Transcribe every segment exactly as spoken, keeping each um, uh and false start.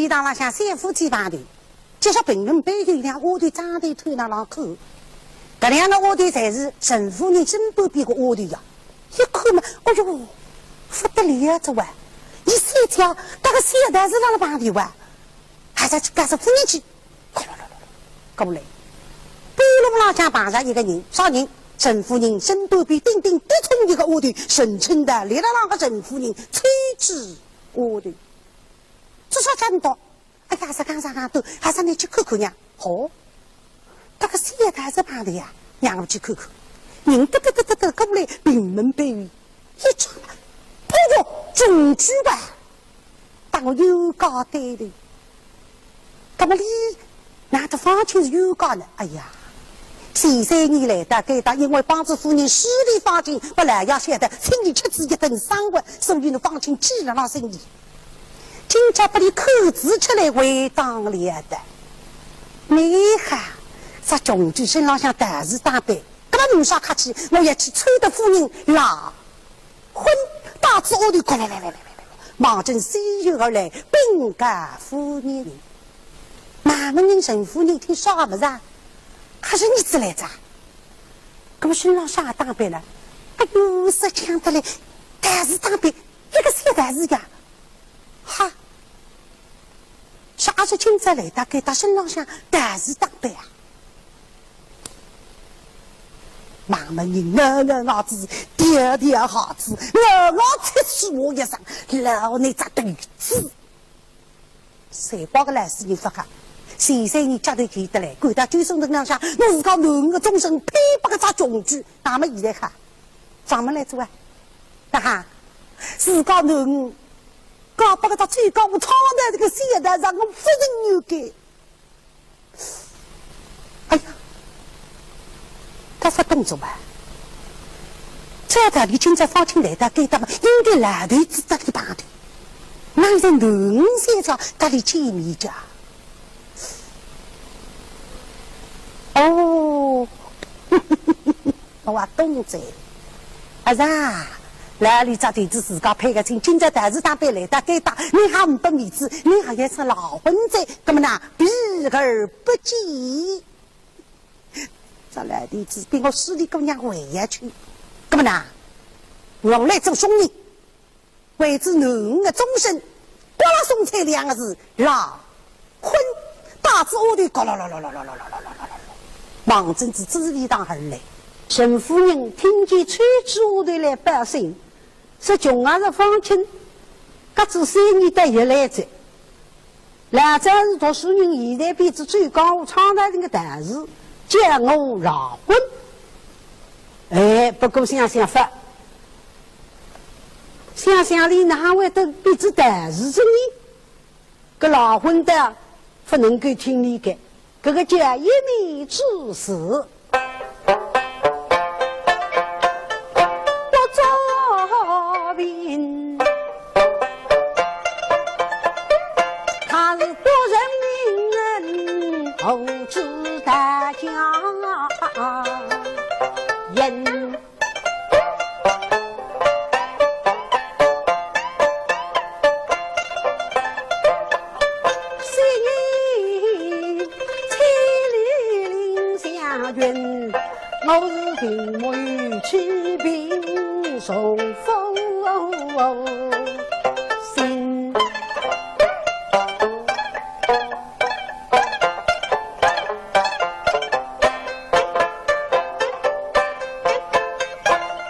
礼堂浪向三夫妻碰头，就说屏门背后两个丫头正对头那浪看。搿两个丫头侪是陈夫人身边边个丫头呀。一看嘛，哎哟，勿得了哉哇！伲三姐搭个小道士辣辣碰头哇，还是去告诉夫人去。 咯咯咯咯咯，过来。半路浪向碰着一个人，啥人？陈夫人身边边顶顶得宠一个丫头，陈春桃，立辣浪个陈夫人，采萍丫头。做啥介呒到？哎呀，啥讲啥讲，都还是倷去看看呀。好，搭个小道士碰头呀，让我去看看。人得得得得得过来，屏门背后一转，哎哟，穷鬼吧！ 搭我冤家对头。搿么俚哪搭方卿是冤家呢？哎呀，前三年来到该搭，因为帮仔夫人势利方卿，拨老爷晓得，请俚吃仔一顿生活，所以呢，方卿记了牢心里。今朝拨俚看仔出来回荡了的。你看，啥穷鬼身浪向道士打扮，搿么呒啥客气，我要去催得夫人啦。 昏，带仔丫头过来来来来来来，望准西楼而来，禀告夫人。哪门人陈夫人听啥物事啊？还是儿子来哉？搿么身浪啥打扮呢？哎哟，色抢得来，道士打扮，一个小道士呀。哈，啥是今朝来到该搭身浪向道士打扮啊？ 忙么人咬咬牙齿，跳跳鞋子，咬牙切齿骂一声：“老倷只头子！”才怪个老实人勿好，前三年脚头健得来，赶到九省城浪向，拿自家囡儿个终身配拨搿只穷鬼，那么现在哈，上门来做啊？哈哈，自家囡儿，交拨搿只最高武昌的这个小道士，我勿承认个。 哎呀，搿发动作嘛，照道理今朝方卿来到该搭嘛，应该老头子搭俚碰头，哪有在囡儿身上搭俚见面介？哦， 我也懂哉。啊是啊，老头子搭俚自家配个亲，今朝道士打扮来到该搭，倷还呒不面子，倷还要说赖婚哉，搿么呢，避而不见。这老头子比我势利姑娘还要气，搿么呢，我来做凶人。 为仔囡儿个终身，刮辣松脆两个字，赖婚，带仔丫头咯咯咯咯咯咯咯咯咯咯咯咯咯，望准仔紫薇堂而来。陈夫人听见采萍丫头来报信，说穷鬼是方卿，隔仔三年得又来哉。 老早是读书人，现在变仔最高武昌的那个道士，叫我赖婚。哎，不过想想法，想想俚哪会得变仔道士哉呢？搿赖婚的不能够听俚个，搿个叫一面之词。 不作凭，他是不认命，何止大家言。 昔年千里领香君，我是平幕有起兵重复心。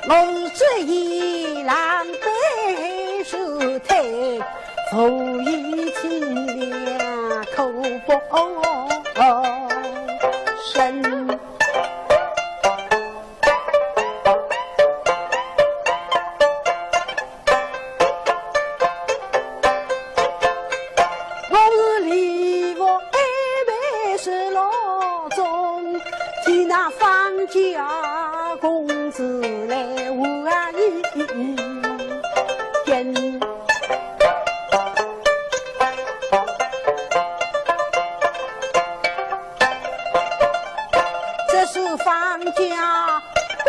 我是这一狼狈受退， 无意清凉苦不胜。我是礼服一被是老中，替那方家公子来还愿。 这是方家公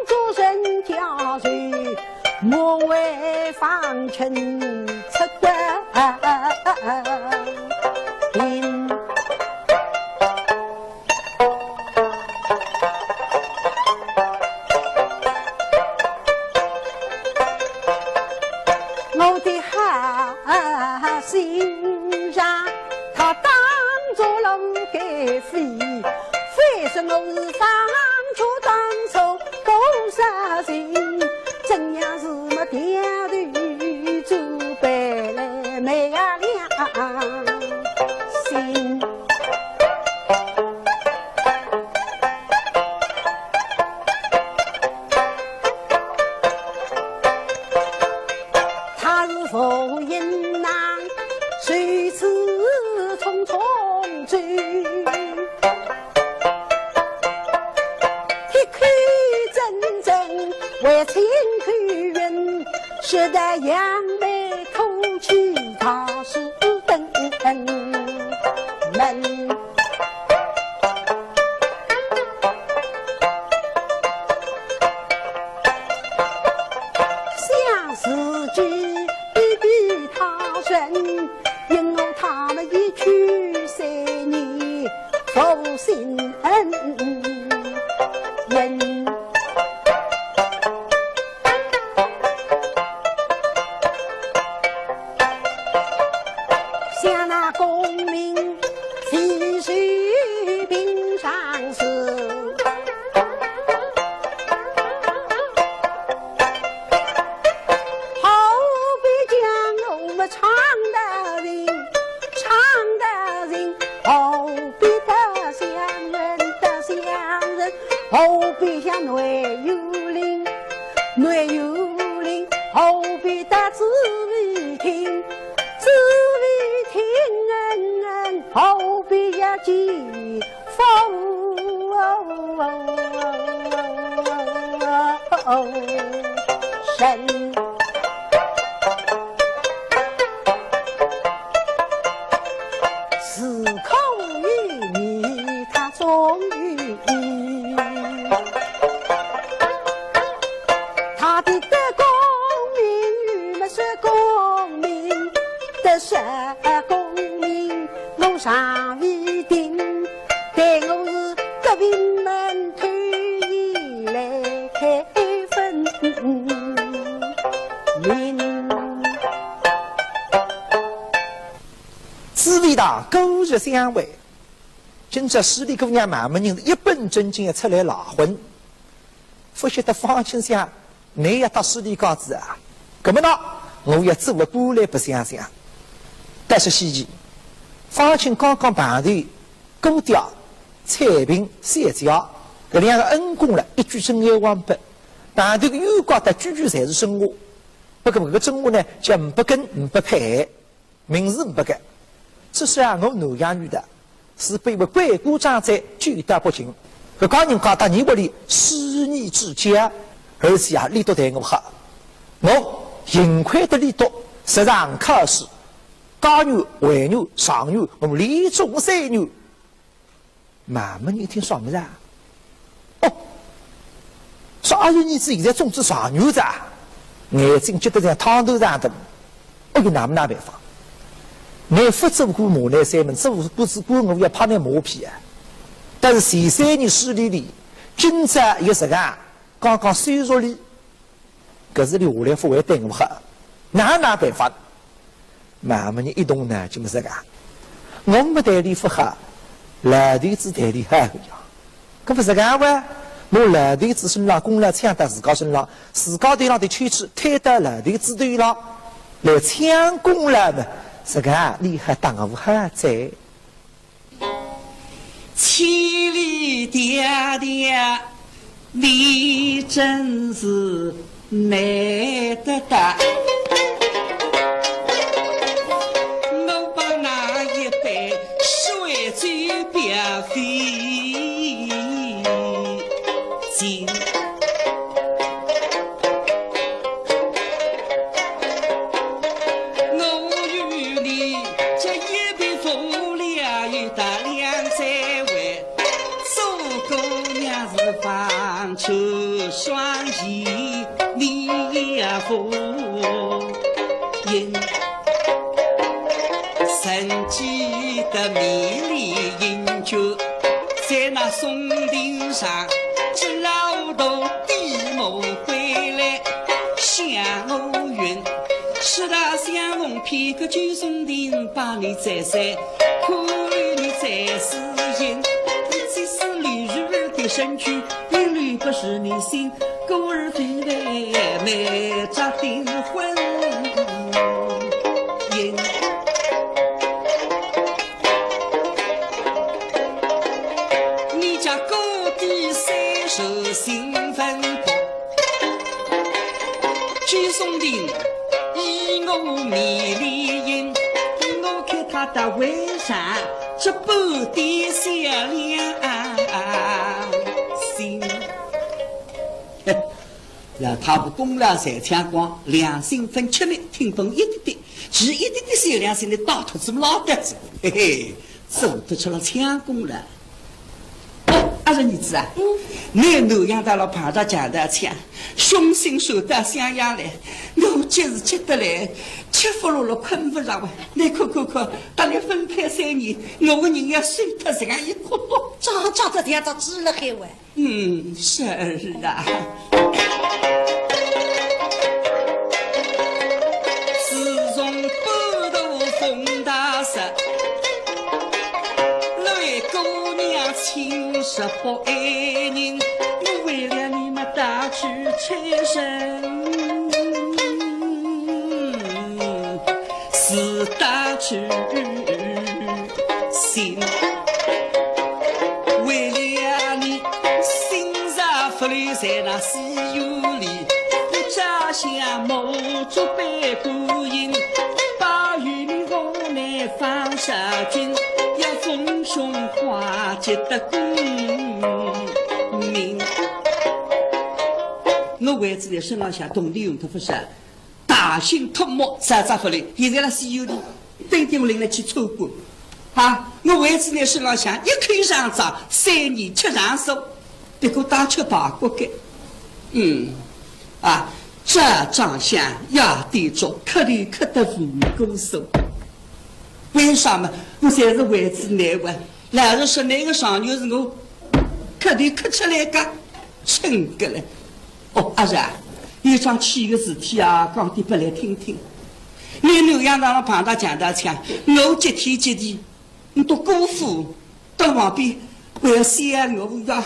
主人家事，莫为方卿责怪。非，非说我是方卿当初多少情，怎样是没点头做白来没啊良心。 他是无影呐，如此匆匆走，一口真真为情口云，说得扬眉吐气，他是等门。 想自己比他人，因我他们一去三年无心恩人。 想那功名非是平常事，何必将我们唱得人，唱得人，何必得相认，得相认，何必向内有灵，内有灵，何必得紫薇亭， 紫薇亭，何必要寄风声？是可有你，他终于 他的功名与么是功名，得失功名我尚未定，待我是隔壁门头以来开分明。紫薇堂古日相会，今朝势利姑娘慢慢人是一本正经地出来赖婚。 勿晓得方卿想，倷要搭势利讲仔啊，搿么呢，我要做个官来白相相。但是稀奇，方卿刚刚碰头姑爹、采萍小姐搿两个恩公了，一句真言忘脱，碰头个冤家搭句句侪是真话。不过搿个真话呢，叫呒不根呒不配。 名字呒不改。只是啊，我南阳女的，是被位贵官长在救到北京。搿家人家搭伲屋里四年之交，而且啊，俚笃待我好。我幸亏得俚笃时常考试，解元、会元、状元，我连中三元。 慢慢一听啥物事啊？哦，说阿有儿子现在中仔状元哉啊？眼睛急得像汤头一样大。哦哟，哪么哪办法？倷勿做官骂倷三门，做官是官，我要拍倷马屁啊！但是前三年势利俚，今朝又实梗，刚刚收着俚， 搿是俚下来勿会对我好，哪哪办法？慢慢人一动脑筋么实梗，我末对俚勿好，老头子对俚好个呀。搿勿实梗哇，拿老头子身浪功劳抢到自家身浪，自家头浪头牵扯推到老头子头浪，来抢功劳末，实梗俚还当我好哉。 千里迢迢，你真是难得到。我把那一杯水酒表飞行。 我与你这一杯无聊有大量滋味，做姑娘是望出双喜，你也无言。曾记得迷离英雄，在那松亭上，这老头低目归来，向我云。 是他相逢，片刻就送定，把你再三看你在世间，即使绿儿的身躯，也绿不是你心，故而非来卖这订婚姻。你家哥的三十新婚婆，九松亭，以我迷离影，我看他的为啥 这不得小良心。老太婆功劳侪抢光，良心分吃力，听分一点点，其一点点小良心的大兔子么老得子，嘿嘿，做得出了抢功劳。哦，阿是儿子啊，嗯，你南阳大老碰着强盗抢， 凶星闪到襄阳来，我急是急得来，吃勿落了，困勿着啊。你看看看，搭你分开三年，我个人要瘦脱实梗一个。这，这，这，这，这，这，这，这，这，嗯，是啊。自从半途奉大赦， 为姑娘亲手不爱人，我为了你们大去七生，是大去心。为了你，心上不留在那西游里，我家乡没做背观音，把与你我 乃方少君，要逢凶化吉得功名。我为仔倷身浪向铜钿用脱勿少，大兴土木啥啥勿来，现在辣西游里，等等我领倷去参观。啊，我为仔倷身浪向一口上账，三年吃上数，别个打吃排骨个。嗯，啊，这长相呀，地主，磕头磕得无功数。 为啥么？我侪是为仔倷哇。老实说，倷个状元是我磕头磕出来个，真个嘞。哦，阿是啊，有桩气个事体啊，讲点拨倷听听。倷南阳大老碰着强盗抢，我接天接地，我到姑父 到旁边，为仔我呀。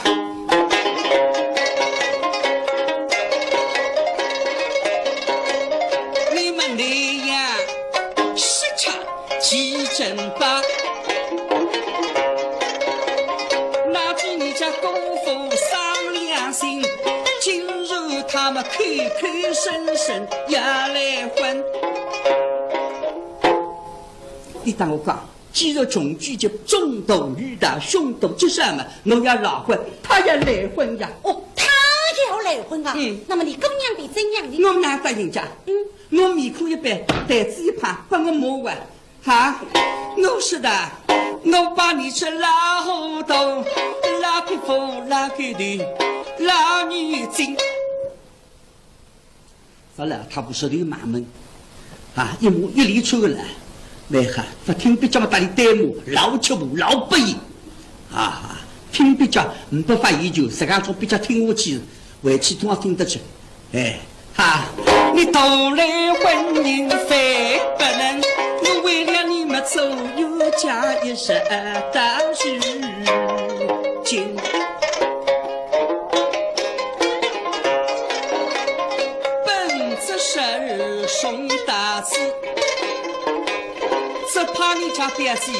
你们南阳失察欺珍宝，哪知你家姑父伤良心，竟然他们口口声声要来婚。你搭我讲， 既然穷举就中途遇盗，凶徒之杀嘛，我要赖婚，他要赖婚呀。哦，他要赖婚啊？嗯。那么你姑娘的怎样呢？我哪搭人家？嗯。我面孔一板，台子一拍，拨我骂啊。哈，我说的，我把你这老糊涂、老匹夫、老狗头、老女精。 勿啦，他不是流氓们。啊，一骂一连串个了，蛮好，勿听壁脚嘛，搭俚对骂，老吃无，老不依。啊，听壁脚，呒不发言权，自家从壁脚听下去，回去总要听得着。哎，哈，你到来婚姻非不能，我为了你们左右家一生大事情。 本只是儿送大子，只怕你家表姐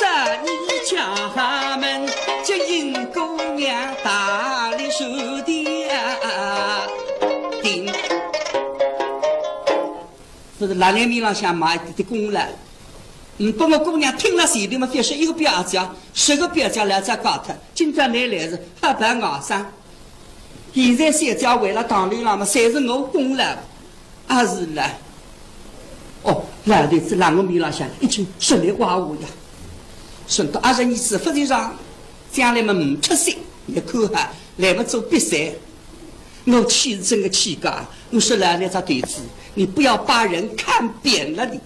在你家门，就因姑娘大力手的定。勿是辣倷面浪向卖一点点功劳。 嗯，拨我姑娘听了前头嘛，覅说一个表姐，十个表姐来再嫁脱，今朝倷来是黑白外甥。现在小姐回了堂里了嘛，侪是我功劳，阿是啦？哦，老头子辣我面浪向已经说倷坏话呀，说到阿是儿子勿是上，将来嘛呒出息，倷看哈，来么做比赛。我气是真个气个，我说老倷只头子，你不要把人看扁了你。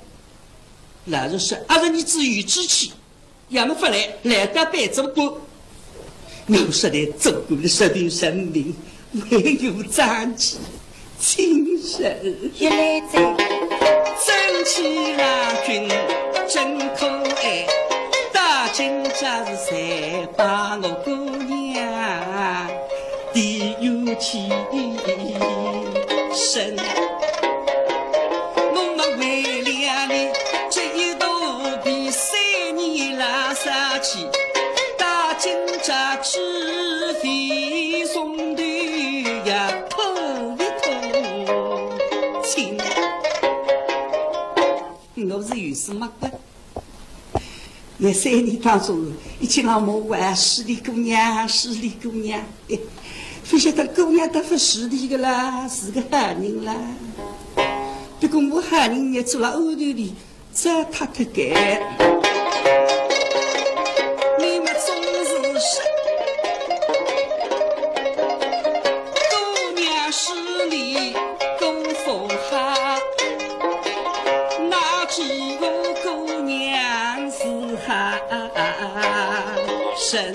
老实说，阿是儿子有志气，要么勿来，来得板子多。我说倷做官的是人民，唯有争气，亲人。一来再争气郎君真可爱，大今朝是谁把我姑娘的有气生？我们为了你这一肚皮三年拉撒气，到今朝只为送对呀，吐一吐亲。我是有事没个。 那三年当中，一直让我啊，势利姑娘，势利姑娘，哎，勿晓得姑娘倒勿势利个啦，是个好人啦。不过我好人也做了后头里，糟蹋脱个。你们总是说，姑娘势利，姑父好。 那只有姑娘是好人。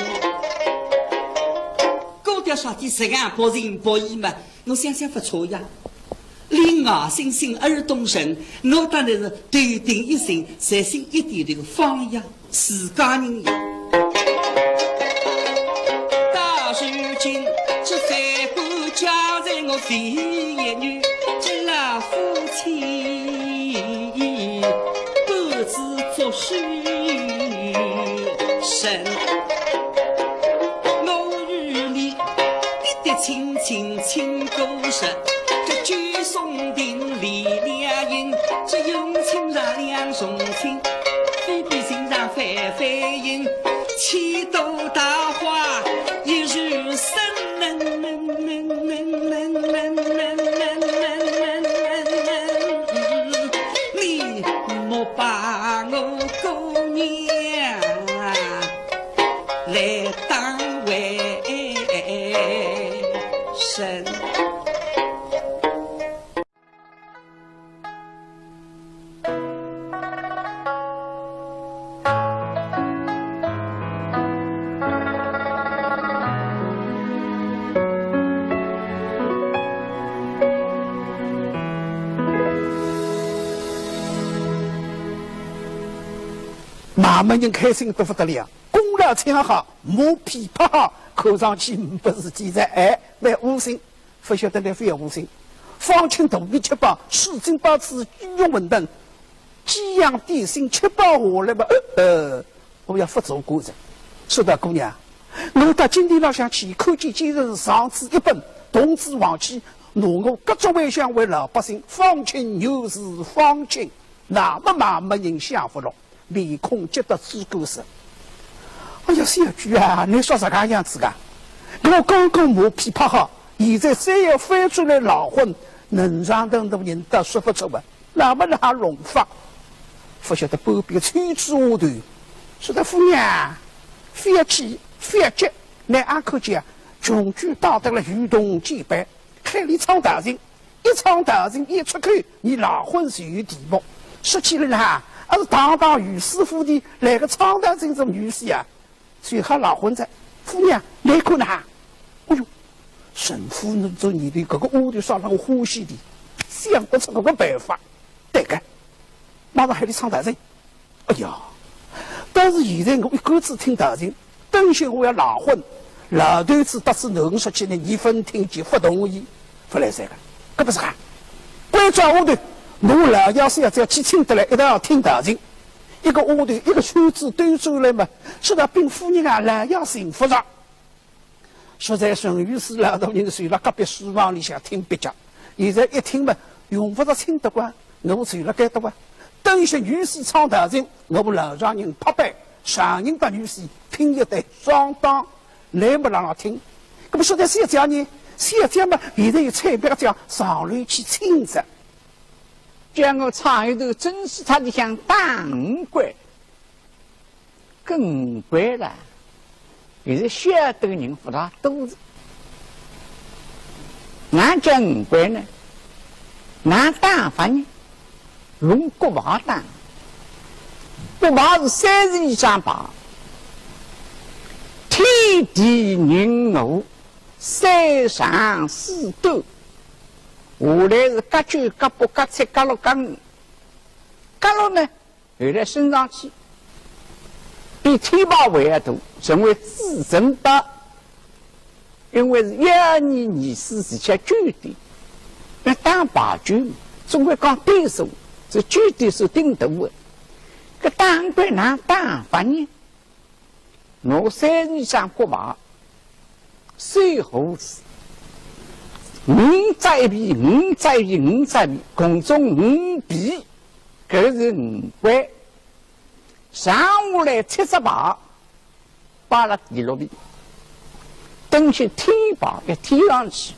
姑爹说的实梗不仁不义嘛，我想想勿错呀。你外甥孙儿懂人，我当然是头顶一生，随身一点头放呀。 自家人呀。到如今，这三个家在我非一女，这老夫妻各自作主人。我与你一点亲情亲故事，这九松亭里两人，这用亲啦两重亲。 非比寻常非非人，气度大花一如神。你莫把我姑娘来当外甥。 妈妈人开心得不得了，功劳抢好，马屁拍好，看上去勿是几在，哎，蛮窝心。 勿晓得倷覅窝心。方卿肚皮吃饱，水晶包子、鸡肉馄饨，几样点心吃饱下来嘛，呃，呃，我要勿做官哉。说道姑娘，我到金殿浪向去，看见奸人上子一本，动之皇帝，拿我革职为相为老百姓，方卿又是方卿，那么妈妈人想勿落。 面孔急得猪肝色。哎呀，小鬼啊，倷说啥个样子个？我刚刚马屁拍好，现在再要翻转来闹混，能让得大人倒说勿出啊，那么哪弄法？勿晓得旁边吹吹下头，说道夫人，覅气，覅急，倷阿看见啊，穷鬼打得了雨桐结拜，开里唱道情。 一唱道情一出口，倷闹混就有地步。说起来啦，阿是堂堂御史府里来个唱道情做御史啊，最好闹混哉。夫人，倷看呐？哎哟，陈夫人做倷个搿个丫头啥让我欢喜的，想勿出搿个办法。对个，马上喊俚唱道情。 哎呀，但是现在我一个子听道情，等歇我要闹混，老头子搭仔囡儿说起来，倷勿听见勿同意，勿来三个，搿勿是哈？关照丫头，拿老爷小姐去请得来，一道听道情。一个丫头一个圈子兜转来嘛，说道禀夫人啊，老爷寻勿着。 说在陈御史老大人坐辣隔壁书房里向听壁脚，现在一听嘛，用勿着请得过，我坐辣该搭啊。等歇御史唱道情，我老丈人拍板，丈人搭御史拼一对双档，来么让伊听。搿么说在小姐呢？小姐嘛，现在有采萍姐上楼去请哉。叫我唱一段《甄氏塔》里向打五关。 搿五关啦，现在晓得个人勿大多哉。哪叫五关呢？哪打法呢？用骨牌打。骨牌是三十二张牌，天地人和，三长四短，下来是甲九、甲八、甲七、甲六、甲五。甲六呢， 后来升上去。比天牌还要大，称为至尊宝。因为是一二二四四七九点，要打牌九嘛，总归讲对数，是九点是顶大的。搿打牌哪打法呢？拿三十张角牌， 水壶子，五只一边，五只一边，五只一边，共总五边，搿是五关。剩下来七只牌，摆辣第六边，等歇天牌要添上去。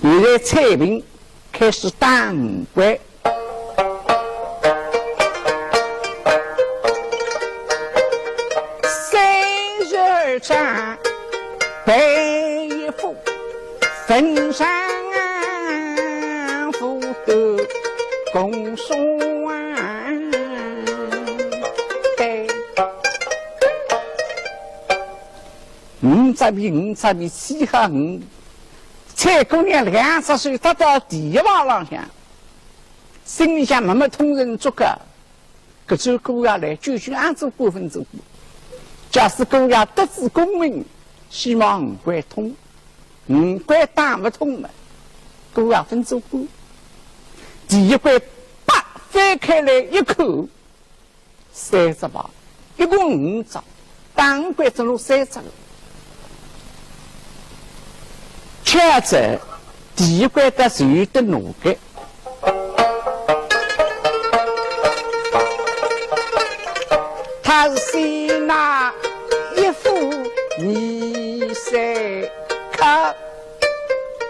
现在彩萍 开始打五关。三十二张牌一副，分上五个公孙啊。对。 五只牌，五只牌，七合五。彩姑娘两只手搭到第一牌浪向，心里向默默通人足个，搿只姑爷来，究竟阿做官勿做官？假使姑爷得知功名，希望五关通，五关打勿通嘛，姑爷勿做官。第一关牌翻开来一看， 三只牌，一共五只，打五关只拿三只个。巧哉，第一关搭是有得拿个。他是先拿一副二三靠，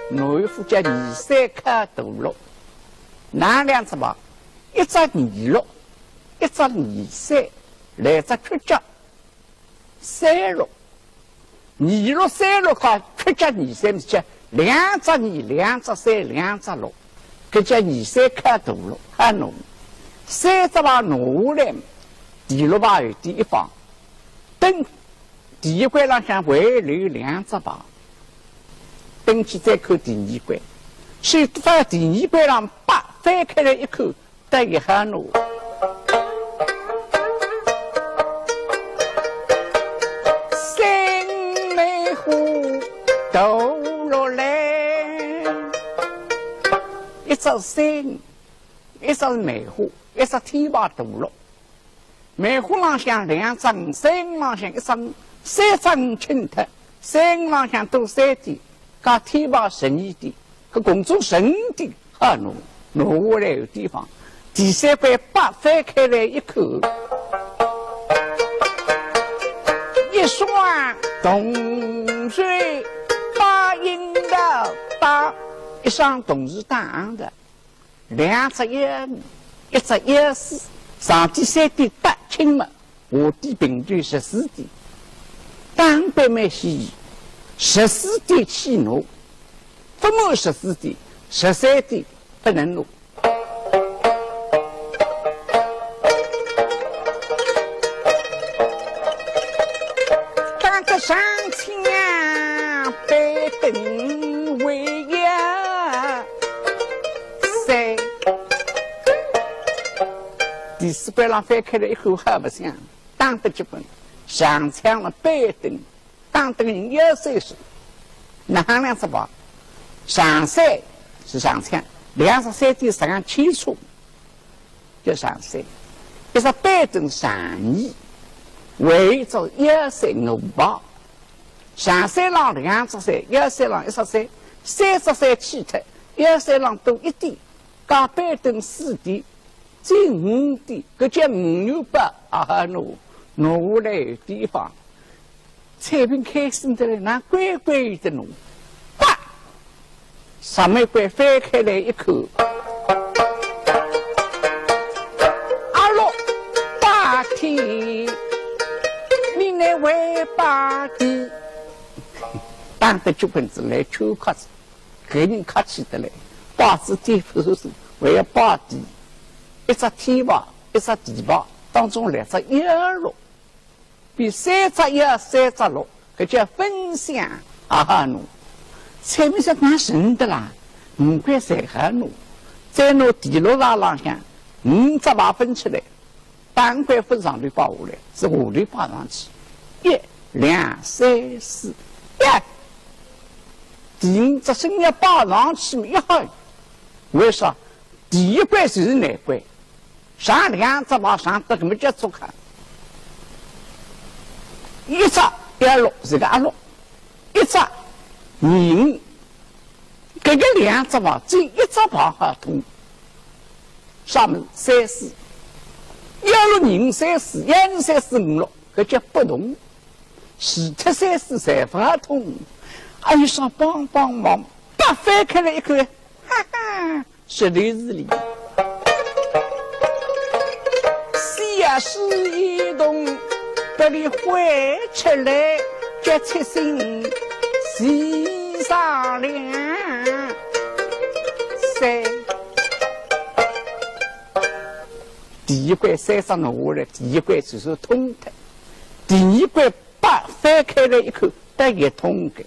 拿一副叫二三靠大六，拿两只牌，一只二六， 一只二三，来只缺角三六。二六三六靠缺角二三，是叫两只二，两只三，两只六，搿叫二三靠大六，好拿。三只牌拿下来，第六牌后头一放，等第一关浪向还留两只牌，等歇再看第二关。所以到第二关浪牌翻开来一看， 得一下喏。三梅花斗落来，一只三，一只梅花，一只天牌斗落。梅花浪向两只五，三五浪向一只五，三只五清脱，三五浪向多三点，加天牌十二点，搿共总十五点。 好拿，拿下来有地方。第三关牌翻开来一看，一双铜钳，八音的八，一双铜钳打的，两只一，一只一四，上底三点八清嘛。 下底平均十四点，打牌蛮稀奇，十四点起拿，勿满十四点，十三点勿能拿。打得上抢板凳为一三。第四关浪翻开来一看，好白相。 打得结棍，上抢了板凳，打得人要三十。哪能两只牌？上三是上抢，两只三点实梗牵错，叫上三。一只板凳上二，还有一只要三五牌。上三浪两只三，要三浪一只三，三只三去脱，要三浪多一点，加板凳四点， 进五点，搿叫五元八啊，拿，拿下来有地方。彩萍开心得来，哪乖乖有得拿。啪！上面关翻开来一看，阿六八天，你乃为八的。打得结棍子来求客子。 搿人客气得来，摆仔点数，还要摆点，一只天牌，一只地牌，当中来只一二六，比三只一、三只六，搿叫分享啊哈喏。彩萍想哪能得啦？五块侪好拿，再拿第六牌浪向五只牌分出来，当官勿是上头摆下来，是下头摆上去。一、两、三、四，一。第五只手要摆上去嘛，一好。为啥？第一关就是难关，上两只牌上得搿么接触看。一只一六，是个阿六，一只二五，搿个两只牌，只有一只牌好通。啥么三四，一六二五三四，一二三四五六，搿叫不同。除脱三四侪勿好通。阿有啥帮帮忙，八翻开来一看，哈哈，实头是哩。四也是一动，拨俚翻出来，叫七星四上两。三。第一关三只拿下来，第一关就算通脱。第二关八翻开来一看，得一通个。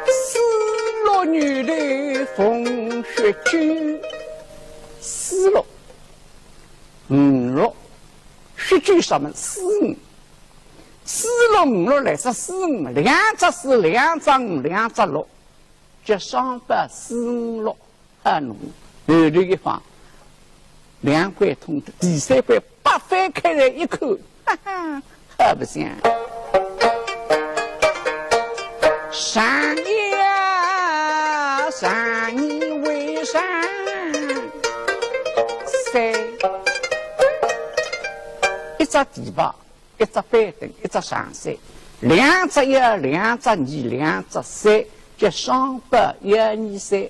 四六女的风雪酒，四六，五六，雪酒啥么？四五，四六五六来只四五，两只四，两只五，两只六，叫双八四五六。 啊，侬后头一放，两关通的，第三关八翻开来一看，哈哈，好白相。上一啊，上一为上，三，一只底牌， 一只板凳，一只长衫，两只一，两只二，两只三，叫双八一二三。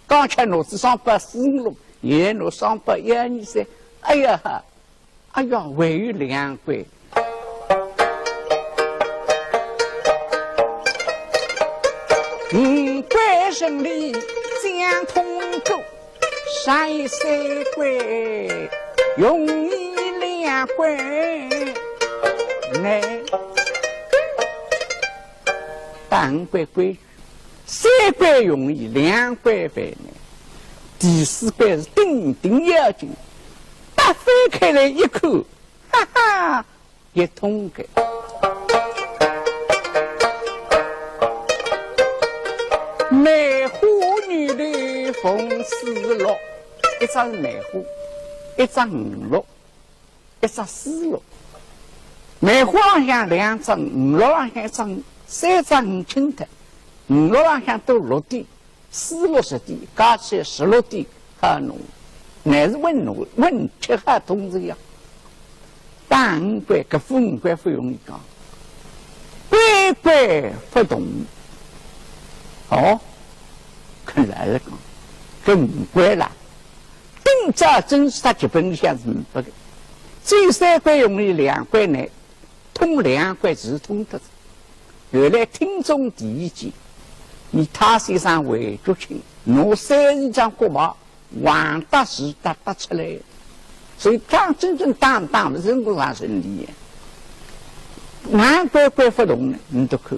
刚才拿仔双八四五六，现在拿双八一二三。哎呀哈，哎呀，还有两关。五关胜利将通过， 上一三关，容易两关难。打五关规矩，三关容易，两关烦难。第四关是顶顶要紧，八翻开来一看，哈哈， 一通个。梅花女的逢四六，一只是梅花，一只五六，一只四六。梅花浪向两只，五六浪向一只，三只五清脱，五六浪向多六点， 四六十点，加起来十六点，哈侬，乃是稳侬，稳吃哈通子呀。打五关，搿副五关勿容易讲，关关勿同。哦，搿老实讲，搿五关啦，顶早真是他剧本里向是呒不个，只有三关容易，两关难，通两关是通得。 后来听众第一件，伲太先生回国去，拿三十张国宝，横搭竖搭搭出来。所以打真正打打勿是我上顺利的。难关关勿同呢，你都看，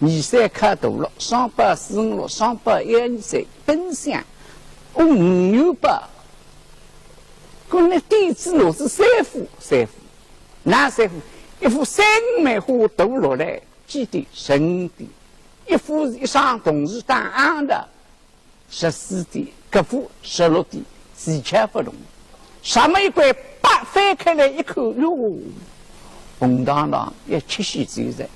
二三开头了，双八四五六，双八一二三，奔相，五五八。搿么点子拿仔三副，三副，哪三副？一副三五梅花头落来， 几点？十五点。一副是一双同时打硬的，十四点，搿副十六点，技巧勿同。上面一关八翻开来一看，哟，红堂堂要吃喜酒哉。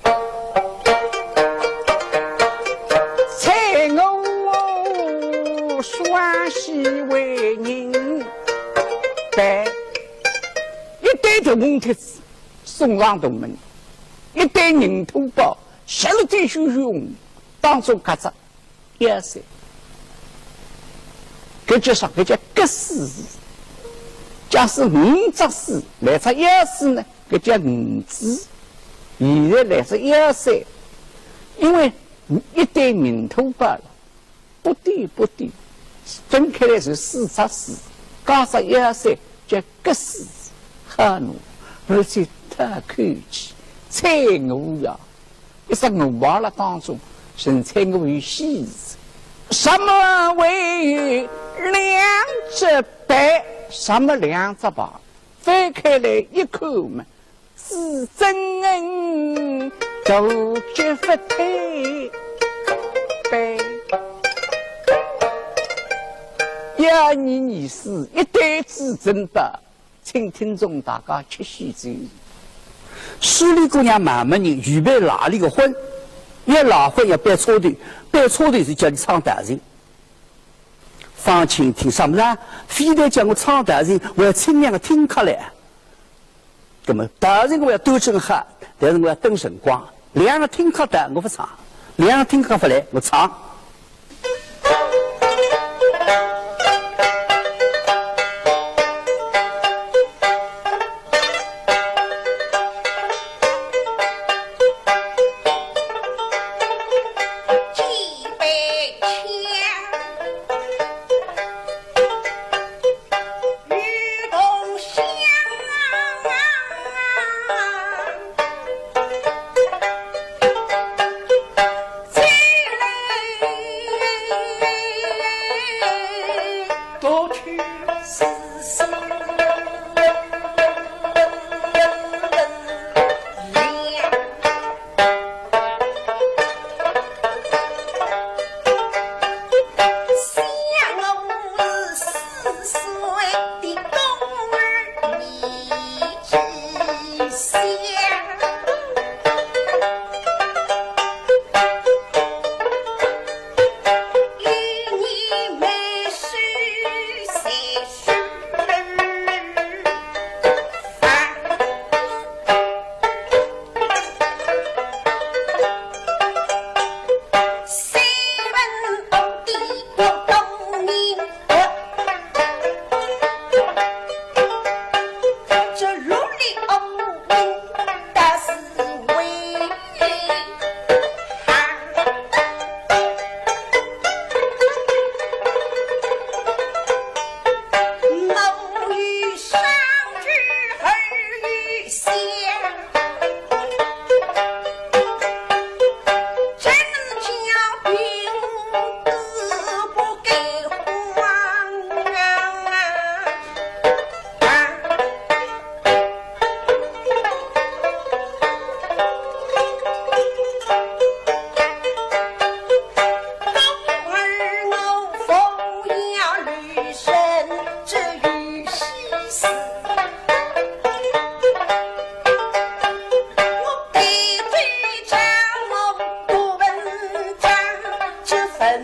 猜我双喜为人备，一对大红帖子送上大门，一对人头宝， 十六点熊熊，当中夹着一二三。搿叫啥？搿叫吉四字。假使五只四，来只一二四呢，搿叫五子。现在来只一二三，因为一对人头宝了， 不对，不对，分开来是四只四，加上一二三，叫吉四，好奴，而且太客气，猜我呀，一只我忘了当中，神猜我有喜字。什么为两只白，上面两只牌，翻开来一看嘛，是真人，大脚勿推扳。呀，你二四一对至尊宝，请听众大家吃喜酒。势利姑娘妈妈人预备赖俚个婚，要赖婚要扳错头，扳错头是叫俚唱道情。 方卿听啥么事啊？非但叫我唱道情，我要请两个听客来。那么道情我要端正好，但是我要等辰光。两个听客到，我勿唱；两个听客勿来，我唱。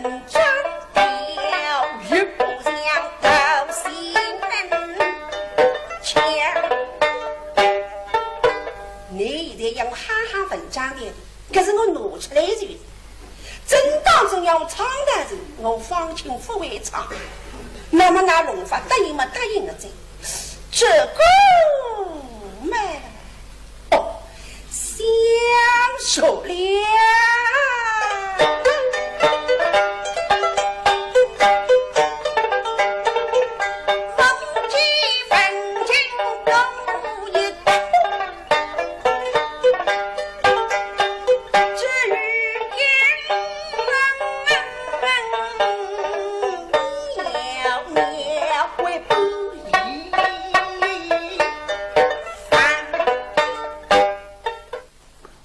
侬现在要我哼哼文章的，可是我拿出来就，真当真要我唱的时，我方卿勿会唱。那么那弄法答应嘛答应了哉，这个嘛，哦，想着了。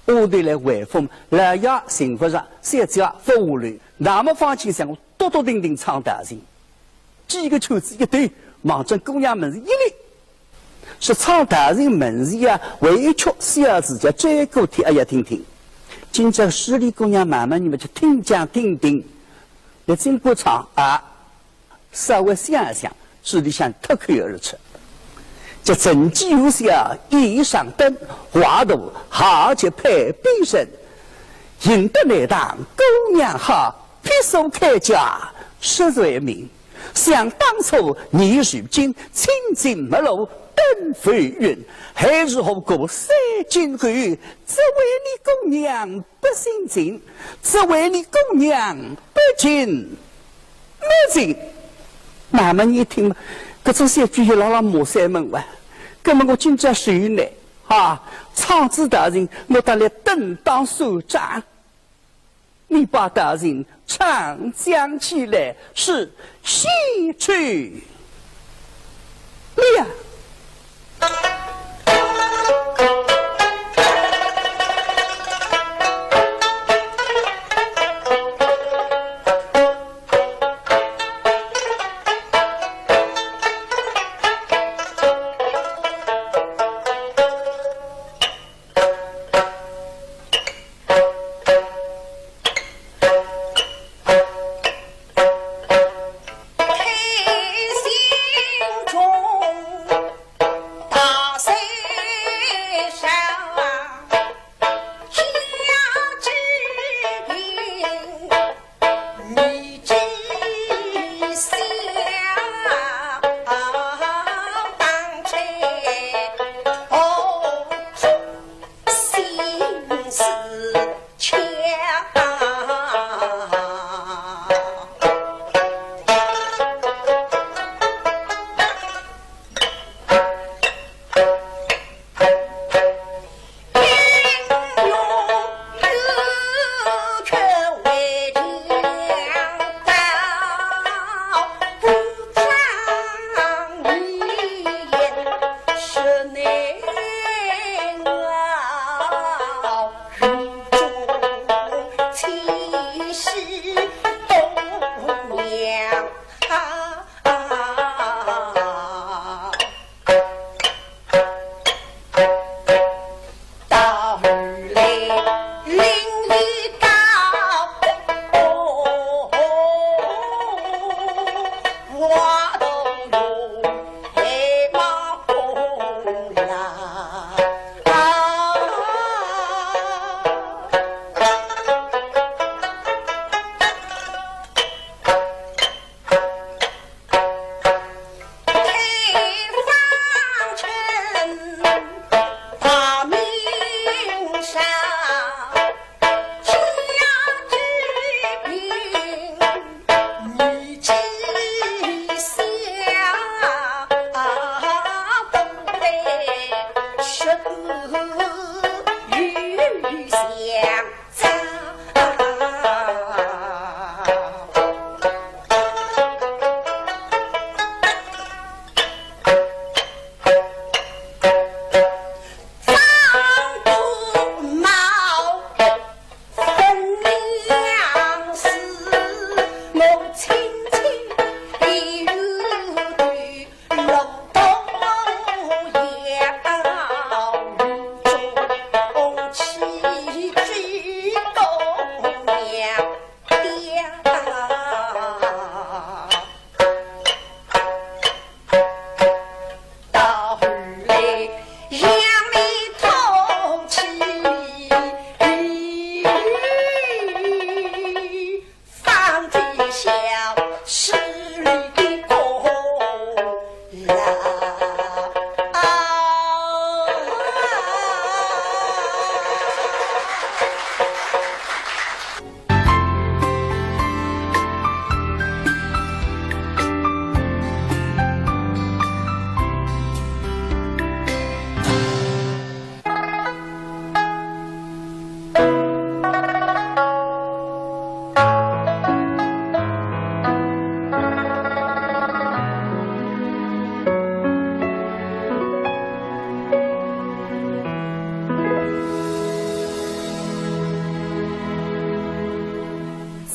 丫头来回复，老爷寻勿着，小姐勿下来，那么方卿想，笃笃定定唱道情。几个圈子一兜，望准姑娘门前一立。说唱道情门前啊，还有一曲小字叫《追过天》，阿要听听。今朝势利姑娘妈妈，你们就听讲听听。要经过唱啊， 稍微想一想，嘴里向脱口而出。叫：“曾几何时，一盏灯，画图好绝配比人。认得那档姑娘好，披首铠甲十岁名。想当初，你如今，青筋没落登浮云。孩儿何故思今后，只为你姑娘 不省情，只为你姑娘不尽没情。”那么你听嘛，搿种小鬼也牢牢骂三门哇，搿么我今朝谁呢？啊，唱仔道情，我得来登堂算账。你把道情唱讲起来是喜趣。对呀。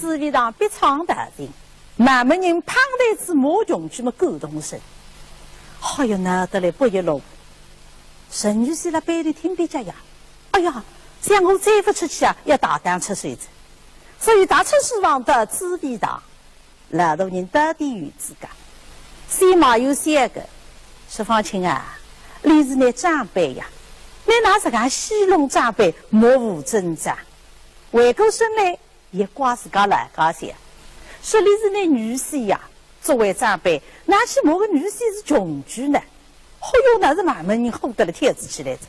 紫薇堂必唱弹琴，蛮门人碰台子骂穷鬼么感动神。哎呀，闹得来不亦乐乎。陈女婿辣背后听壁脚呀，哎呀，想我再勿出去啊，要大打出手哉。所以踏出书房到紫薇堂，老大人到底有资格。先骂有些个，说方卿啊，俚是倷长辈呀，倷哪能实梗戏弄长辈，目无尊长。回过身来， 也怪自家老家小，说俚是倷女婿呀，作为长辈，哪去骂个女婿是穷鬼呢？嚯哟，那是蛮门人火得了跳仔起来哉。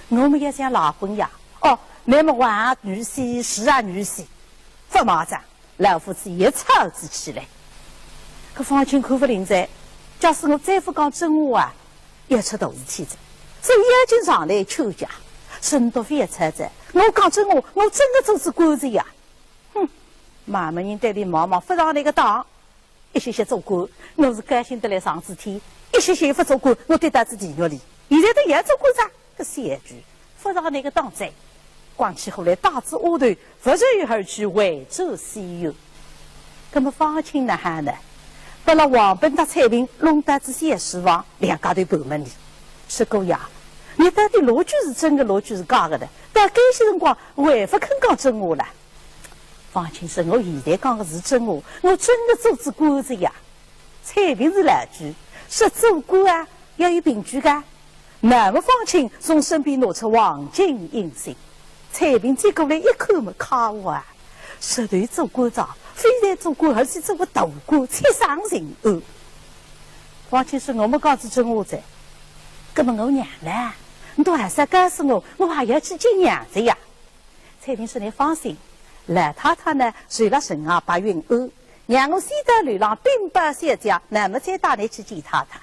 我么也想赖婚呀，哦，那么我啊女婿，是啊女婿，勿骂哉，老夫妻也吵仔起来。搿方卿看勿灵哉，假使我再勿讲真话啊，要出大事体哉。所以要紧上来劝架，沈笃勿要吵哉，我讲真话，我真个做仔官哉呀。 哼，蛮门人对俚望望，勿上倷个当，一歇歇做官，我是高兴得来上仔天，一七岁勿做官，我跌到仔地狱里。现在倒也做官哉，搿小鬼，勿上倷个当哉。讲起话来，带仔丫头，拂袖而去，回转西园。葛末方卿哪哼呢？拨勒王本搭采萍弄到仔小书房，两家头盘问俚。师姑呀，倷到底哪句是真个，哪句是假个呢？到该歇辰光，还勿肯讲真话了。方卿说，我现在讲个是真话，我真个做仔官哉呀。 采萍是老鬼，说做官啊，要有凭据个。那么方卿从身边拿出黄金印信，采萍接过来一看么，可恶啊，实头做官哉，非但做官，而且做个大官，七省巡按。方卿说，我么讲仔真话哉，葛末我娘呢？倷还是要告诉我，我也要去见娘哉呀。 采萍说，倷放心，老太太呢，就勒城外白云庵，让我先到楼浪禀报小姐，那么再带倷去见太太。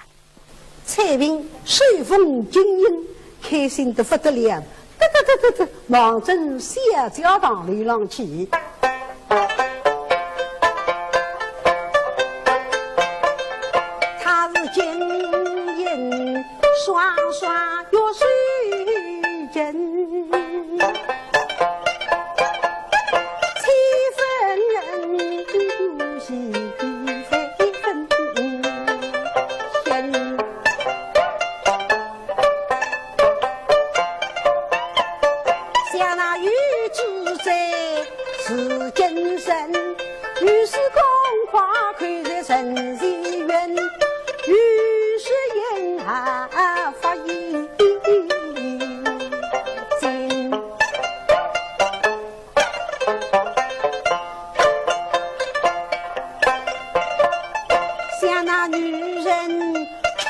采萍手捧金印，开心得不得了，得得得得得，望准小姐堂楼浪去。 他是金印双双玉手印，七分银，七分银。 想那玉指在是金身，玉是光滑，扣在人前缘，玉是银啊发银金。 想那女人出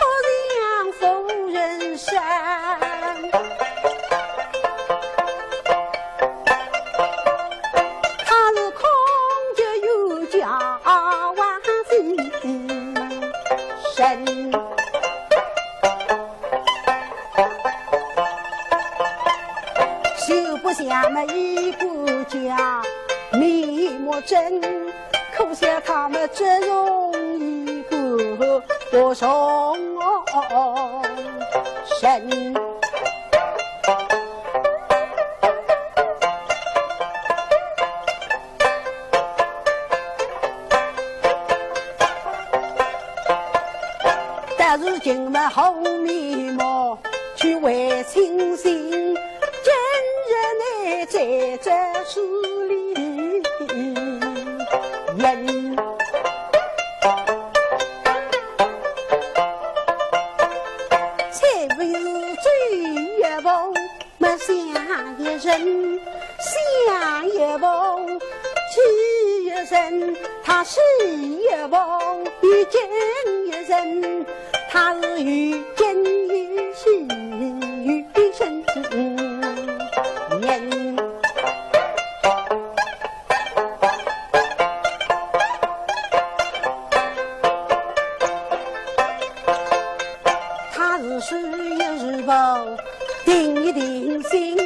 像妇人身，她是空姐有家万分身。 就不像么一个假面目真，可笑她么只容易过不从身。 但如今么好面目，去为清醒，今日乃在这势利人。采萍是走一步 么想一人，想一步，去一人，她是一步，遇见一人，她是遇见一心遇一生人。 她是睡一睡吧，定一定心，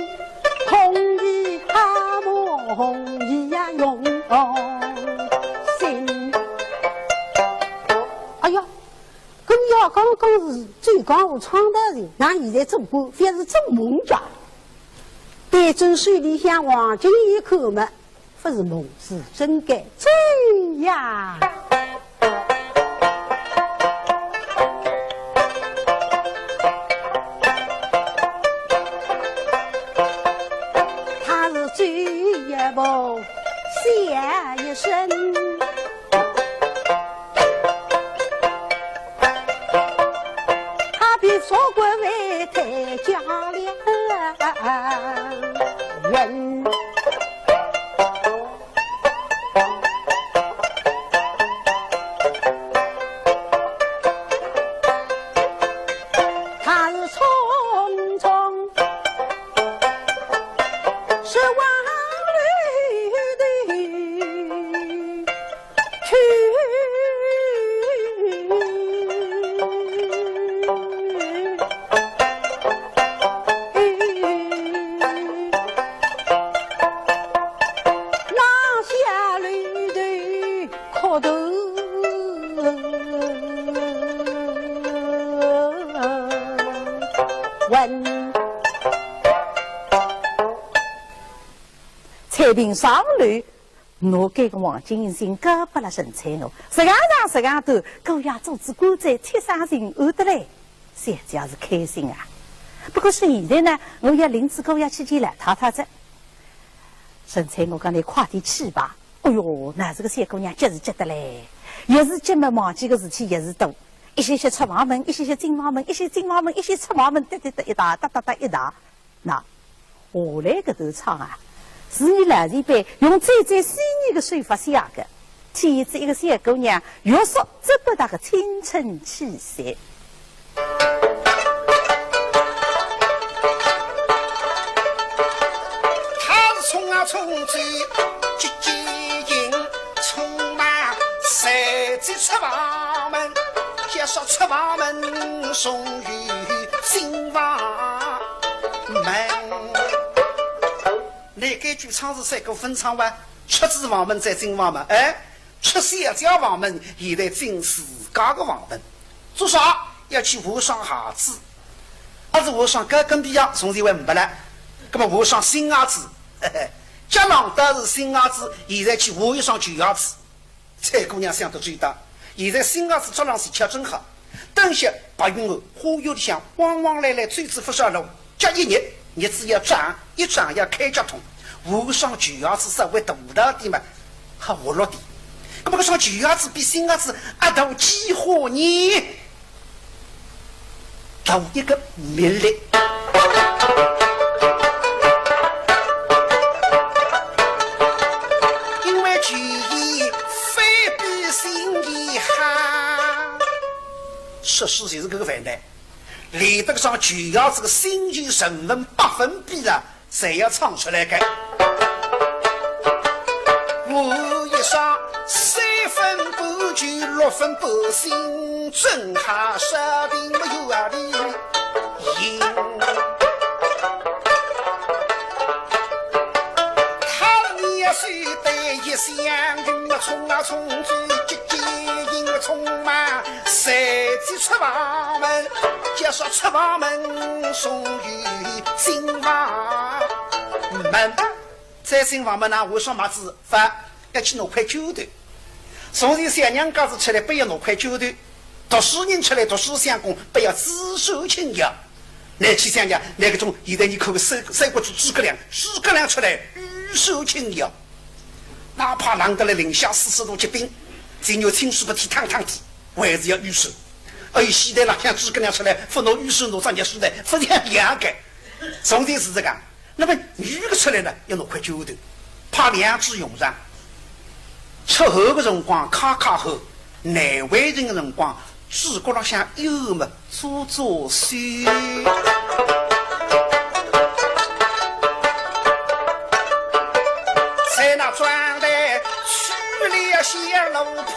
空一哈梦一呀用心。哎呀，搿要刚刚是最刚我唱到的，那现在做官，非是做梦家。对准手里向黄金一看嘛， 不是梦，是真个真呀。她是走一步，想一生，她比做官还太假了。 人。她是匆匆是往里的去。 那下里的苦头一并上楼，拿搿个黄金印信交拨了陈翠娥。实梗长实梗短，姑爷做仔官哉，贴身心安得来，小姐是开心啊。不过是现在呢，我要领仔姑爷去见老太太哉。陈翠娥讲：“倷快点去吧。”哎哟，那这个小姑娘急是急得嘞，一时急么忘记个事体一时多，一歇歇出房门，一歇歇进房门，一歇进房门，一歇出房门，哒哒哒一搭，哒哒哒一搭。 那下来搿段唱啊，是伲老前辈用最最细腻的手法写的，体现出一个小姑娘玉树搿般大的青春气息。她是匆啊匆去急急行，匆忙随即出房门，叫说出房门送 进房门。那搿句唱是三个分唱哇，出仔房门再进房门，哎，出小姐房门，现在进自家的房门。做啥？要去换双鞋子。阿是换双高跟皮鞋，从前还没了，那么换双新鞋子，嘿嘿，脚浪倒是新鞋子，现在去换一双旧鞋子。 采萍姑娘想得周到，现在新鞋子着上去恰正好。等歇白云庵花园里向往往来来走仔勿少路，脚一热，热仔要涨，一涨要开脚痛。换双旧鞋子稍微大了点嘛，好活络点。那么搿双旧鞋子比新鞋子阿大几化呢？ 到一个米粒。因为旧鞋非比新鞋好。说书就是搿个烦难，连得搿双旧鞋子个新旧成分百分比啊， 侪要唱出来个。我一双三分半旧，六分半新，正好说定没有啊理由。他年岁对一相，冲啊冲去，急急行冲嘛，随即出房门，叫说出房门，送伊进房 门。再进房门呢，为啥么子？勿，要去拿块绢头。从前小娘家子出来，不要拿块绢头；读书人出来，读书相公，不要纸扇轻摇。乃去想想，那个种现在你看个三三国志诸葛亮，诸葛亮出来，羽扇轻摇，哪怕冷得来零下四十度结冰，只要清水不提烫烫的，还是要羽扇。而现在哪像诸葛亮出来，不拿羽扇，拿只热水袋，不像样个。从前是这个。 那么女的出来呢，要拿块绢头，派两种用场。出汗的辰光揩揩汗，难为情的辰光，嘴角浪向有么做做秀。在那妆台取了些罗帕，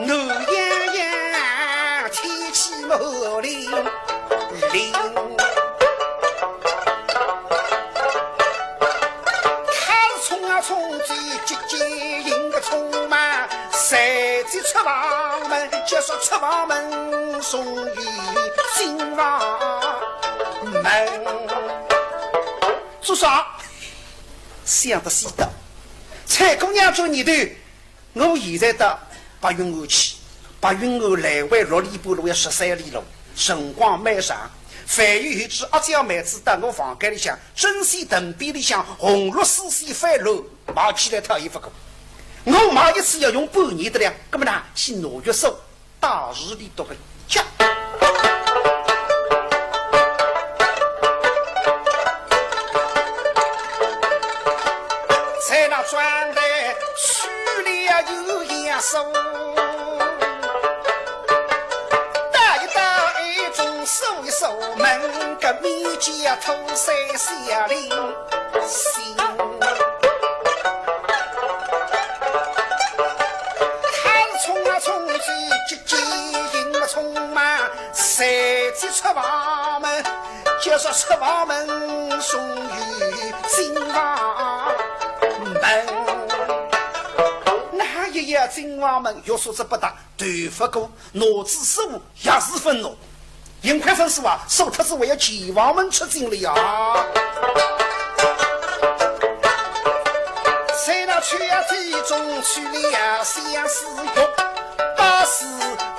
暖洋洋，天气么冷冷。他是冲啊冲，急急行个匆忙，随即出房门，就说出房门，送伊进房门。做啥？想得细的，采萍姑娘做你的 我现在到白云庵去，白云庵来回六里半路要十三里路，辰光蛮长。万一有只阿娇妹子到我房间里向，针线藤匾里向红绿丝线翻乱，买起来讨厌勿过。我买一次要用半年的了，那么呢，去拿玉锁，到时里笃个家。 在那妆台取了有样锁，搭一搭，一种锁一锁，门个面前啊，头三下零星。他是冲啊冲去，急急行啊匆忙，随即出房门。 就说出房门，送伊进房门。那一夜进房门，玉锁子不搭，头发过，拿仔锁也是勿拿。幸亏勿锁啊，锁脱仔还要前房门出进了呀。去啊，最终去了相思玉，把思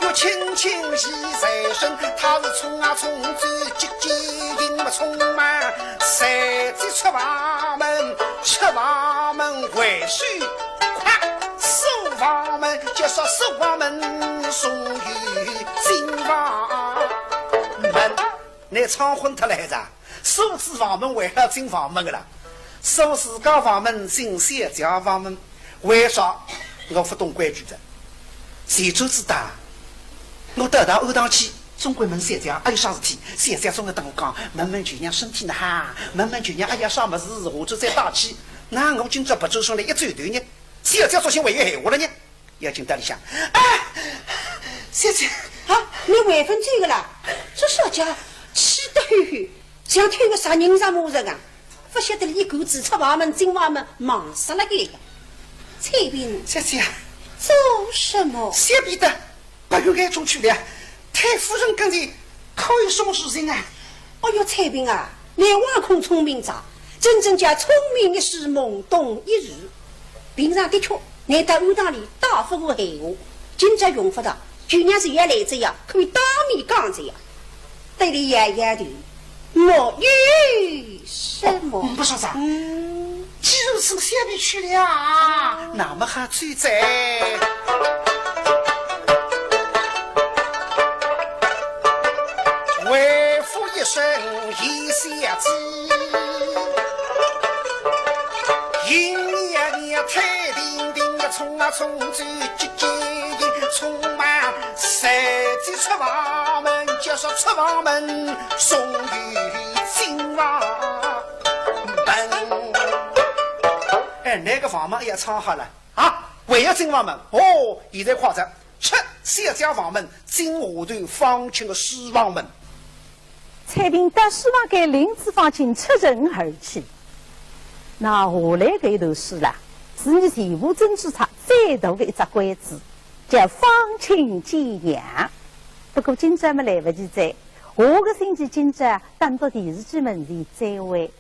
玉轻轻系在身，他是匆啊匆走，急急行么匆忙，随即出房门，出房门回首，快，锁房门，就说锁房门，终于进房门。 倷唱昏脱了还是啊？锁仔房门还要进房门个啦？锁自家房门进小姐房门，为啥？我勿懂规矩的。前转仔搭，我到搭庵堂去，总归问小姐阿有啥事体，小姐总归搭我讲，问问舅娘身体哪哈，问问舅娘阿有啥物事，下转再带去。那我今朝勿走上来一转头呢，小姐作兴还有闲话了呢？ 要进到里向。哎，小姐，啊，倷还勿走个啦？这小姐气得吼吼，像推个杀人啥么人啊？勿晓得俚一个子出房门进房门，忙煞了海呀。采萍，小姐，做什么？小婢到白云庵中去了，太夫人跟前可有什么事情啊？ 哦哟，采萍啊，倷枉空聪明哉，真正叫聪明一世，懵懂一时。平常的确，倷到庵堂里大勿过闲话，今朝用勿着，舅娘是要来哉呀，可以当面讲哉呀。对俚摇摇头，没有什么。哦，不说啥。嗯。既如此，小婢去了啊。那么好，走哉。 回复一声一小姐，莺莺莺，太平平的冲啊冲走，急急匆忙，随即出房门，就说出房门，终于进房门。哎，那个房门也唱好了啊，还要进房门哦，现在快哉。 出小姐房门，进下头方卿的书房门。采萍到书房间领仔方卿出城而去。那下来搿一段书啦，是伲钱穆真之策最大的一只关子，叫方卿见娘。不过今朝么来勿及哉，下个星期今朝等到电视机门前再会。